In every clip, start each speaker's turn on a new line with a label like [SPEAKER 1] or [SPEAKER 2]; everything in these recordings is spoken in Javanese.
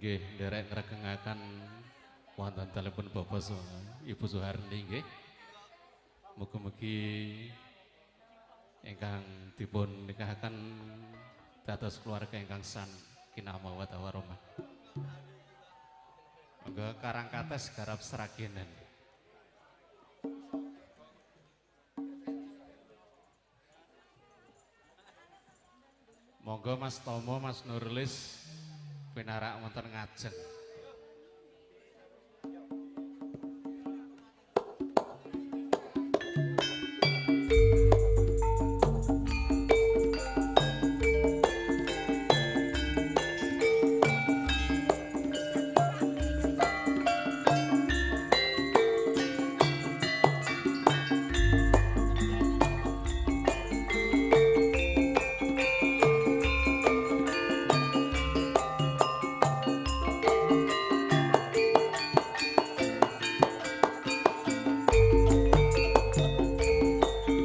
[SPEAKER 1] Nggih, nderek ngregengaken wonten telepon Bapak Ibu Suharni nggih. Mugi-mugi ingkang dipun nikahaken dados keluarga ingkang san kinama warahmah. Monggo Karangkates garap Sragenan. Monggo Mas Tomo, Mas Nurlis pinarak wonten ngajeng.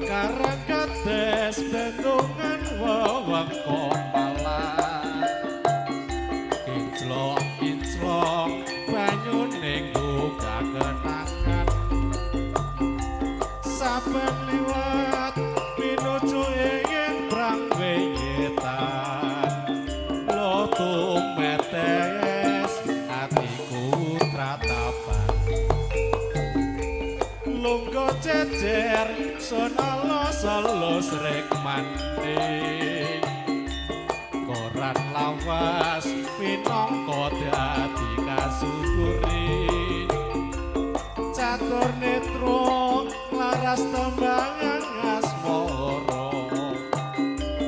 [SPEAKER 1] Karangkates bendungan wewengkon Malang, kinclong-kinclong banyune gugah kenangan. Saben liwat pinuju ing Brangwetan, lotu metes atiku tratapan. Lungguh jejer sun alus-alus rek maning, koran lawas minangka dadi kasuburi. Catur netra laras tembangan asmara,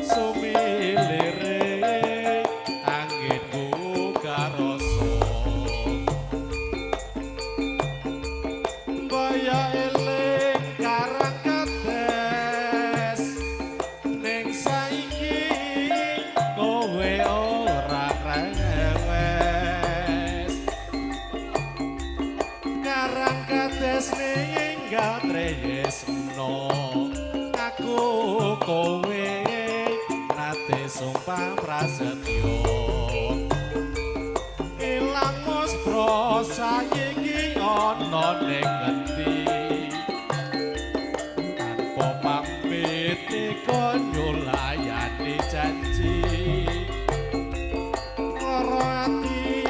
[SPEAKER 1] sumilire angin buka rasa. Baya eling Karangkates, ning saiki kowe ora krewes. Karangkates ninggal tresno, aku kowe nate sumpah prasetyo. Ilang muspro saiki ana ning ngendi, tanpa pamit teka nyulayani janji. Lara ati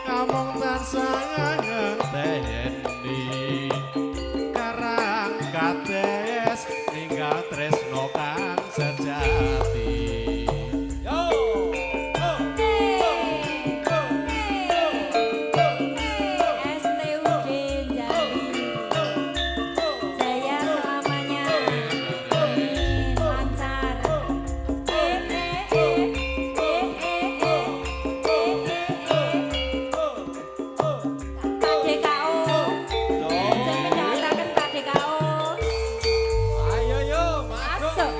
[SPEAKER 1] amung tansah ngenteni, Karangkates ninggal tresno kang sejati. Yo, yo, yo,
[SPEAKER 2] STUD Jambi Jaya selamanya. Amin, lancar. E e e e e e e e e KDKO. Sing mendhawataken KDKO.
[SPEAKER 3] Ayo yo, masuk.
[SPEAKER 2] Masuk.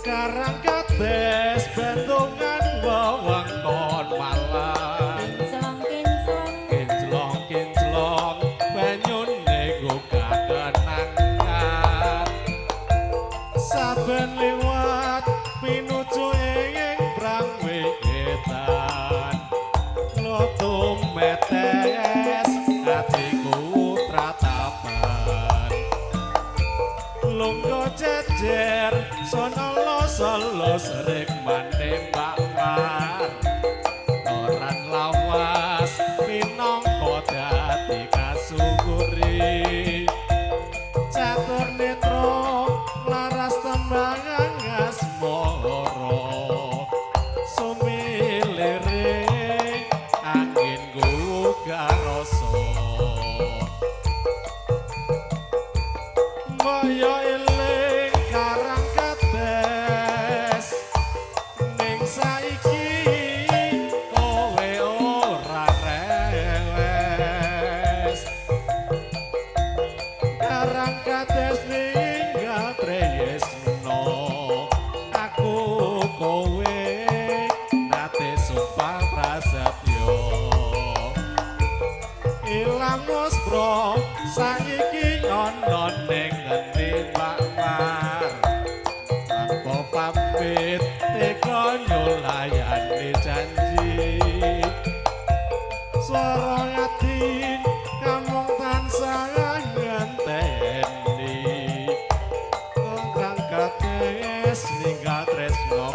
[SPEAKER 1] Karangkates bendungan wewengkon Malang,
[SPEAKER 2] Kinclong kinclong.
[SPEAKER 1] Kinclong kinclong banyune gugah kenangan. Saben liwat pinuju ing Brangwetan, lotu metes atiku tratapan. Lungguh jejer sun alus-alus ring Mbak Mar, koran lawas minangka dadi kasuguri. Catur netra laras tembangan asmara, sumilire angin gugah rasa. Maya eling Karangkates, ning saiki kowe ora rewes. Karangkates ninggal tresno, aku kowe nate sumpah prasetyo. Ilang muspro saiki ana ning ngendi Mbak Mar, tanpa pamit teka nyulayani janji. Swara ati namung tansah ngenteni. Kang kates ninggal tresno.